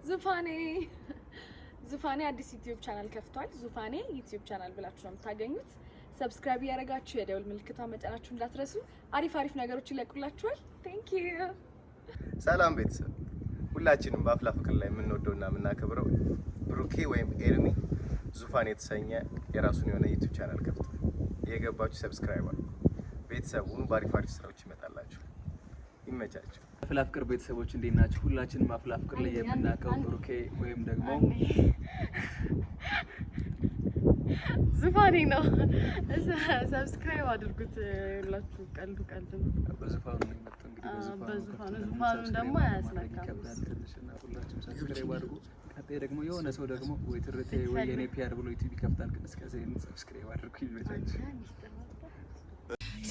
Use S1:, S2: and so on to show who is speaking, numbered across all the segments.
S1: ዙፋኔ ዙፋኔ አዲስ YouTube channel ከፍቷል። ዙፋኔ YouTube channel ብላችሁ ነው የምታገኙት። Subscribe እያደረጋችሁ የደውል ምልክቷን መጫናችሁ እንዳትረሱ። አሪፍ አሪፍ ነገሮች ይለቁላችኋል። Thank you።
S2: ሰላም ቤተሰብ፣ ሁላችንም በአፍላ ፍቅር ላይ የምንወደውና የምናከብረው ብሩኬ ወይም ኤርሚ ዙፋን የተሰኘ የራሱን የሆነ YouTube channel ከፍቷል። እየገባችሁ subscribe አድርጉ። ቤተሰቡን በአሪፍ አሪፍ ስራዎች ይመጣላችሁ። ይመቻችሁ።
S3: አፍላ ፍቅር ቤተሰቦች እንዴት ናችሁ? ሁላችንም አፍላ ፍቅር ላይ የምናውቀው ብሩኬ ወይም ደግሞ
S1: ዙፋኔ ነው። Subscribe አድርጉት። ሁላችሁ ቀልዱ ቀልድ ነው።
S3: በዙፋኑ ነው የመጣው። እንግዲህ በዙፋኑ
S1: በዙፋኑ
S3: ከፍቶ ደግሞ
S1: ዙፋኑን
S3: subscribe
S1: ደግሞ
S3: ማድረግ
S1: አያስነካም።
S3: ይከብዳል ትንሽ እና ሁላችሁም subscribe አድርጉ። ቀጣይ ደግሞ የሆነ ሰው ደግሞ ወይ ትርቴ ወይ የኔ PR ብሎ YouTube ይከፍታል። ግን እስከዚያ subscribe አድርጉ። ይመቻችሁ።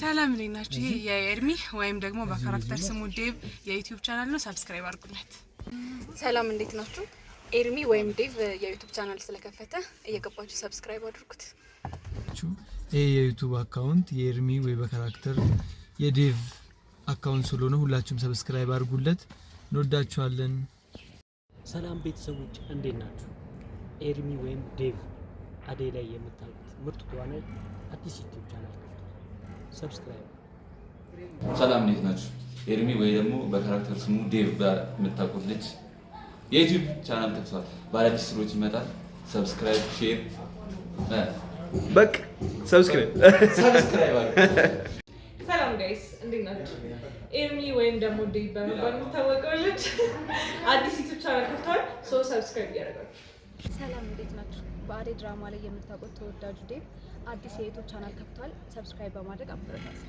S4: ሰላም፣ እንዴት ናችሁ? ይሄ የኤርሚ ወይም ደግሞ በ character ስሙ ዴቭ የ YouTube channel ነው። Subscribe አድርጉለት።
S5: ሰላም፣ እንዴት ናችሁ? ኤርሚ ወይም ዴቭ የ YouTube channel ስለከፈተ እየገባችሁ subscribe አድርጉት።
S6: ይህ የ YouTube account የኤርሚ ወይ በ character የዴቭ account ስለሆነ ሁላችሁም subscribe አድርጉለት። እንወዳችኋለን።
S7: ሰላም ቤተሰቦች፣ እንዴት ናችሁ? ኤርሚ ወይም ዴቭ አደይ ላይ የምታውቁት ምርጡ ተዋናይ አዲስ YouTube channel ከፍቷል። Subscribe።
S8: ሰላም፣ እንዴት ናችሁ? ኤርሚ ወይ ደግሞ በ character ስሙ ዴቭ በምታውቁት ልጅ የ YouTube channel ከፍቷል። በአዳዲስ ስራዎች ይመጣል። Subscribe፣ share፣
S9: በቃ subscribe።
S8: Subscribe አድርጉ።
S4: ሰላም guys፣ እንዴት ናችሁ? ኤርሚ ወይም ደግሞ ዴቭ በመባል የሚታወቀው ልጅ አዲስ YouTube channel ከፍቷል። So subscribe እያደረጋችሁ።
S5: ሰላም፣ እንዴት ናችሁ? በአደይ ድራማ ላይ የምታውቁት ተወዳጁ ዴቭ አዲስ የ YouTube channel ከፍቷል። Subscribe በማድረግ አበረታቱት።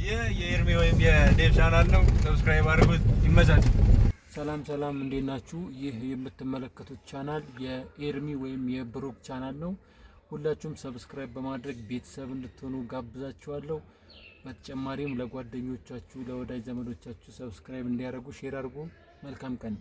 S9: ይህ የኤርሚ ወይም የዴቭ ቻናል ነው። Subscribe አድርጉት። ይመቻችሁ።
S10: ሰላም ሰላም፣ እንዴት ናችሁ? ይህ የምትመለከቱት ቻናል የኤርሚ ወይም የብሩክ ቻናል ነው። ሁላችሁም subscribe በማድረግ ቤተሰብ እንድትሆኑ ጋብዛችኋለሁ። በተጨማሪም ለጓደኞቻችሁ፣ ለወዳጅ ዘመዶቻችሁ subscribe እንዲያደርጉ share አድርጉ። መልካም ቀን።